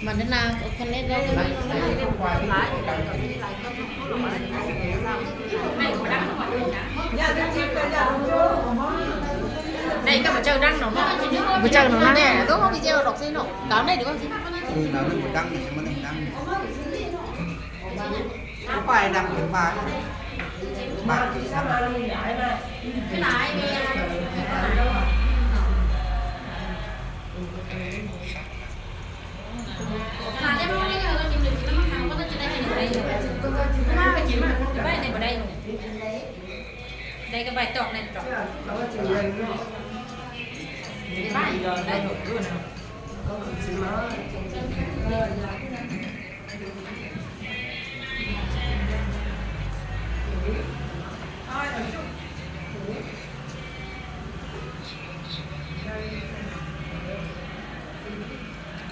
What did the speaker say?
ມັນນາ ຄົນເຮັດໄດ້ ໄດ້ກໍບໍ່ເຈີດັງດອກເນາະ ບໍ່ເຈີດອກເນາະ ແນ່ ຕ້ອງເອົາວິດີໂອດອກຊິເນາະ ກາງໄດ້ດີກວ່າຊິ ຄືລາວນັ້ນບໍ່ດັງນີ້ ມັນຍັງດັງ ໄປດັງເປັນບາດ ບາດຄືຊັ້ນ ໄດ້ກໍໃບຕອກນັ້ນດອກ ໄດ້ ໄດ້ດອກຢູ່ນະ.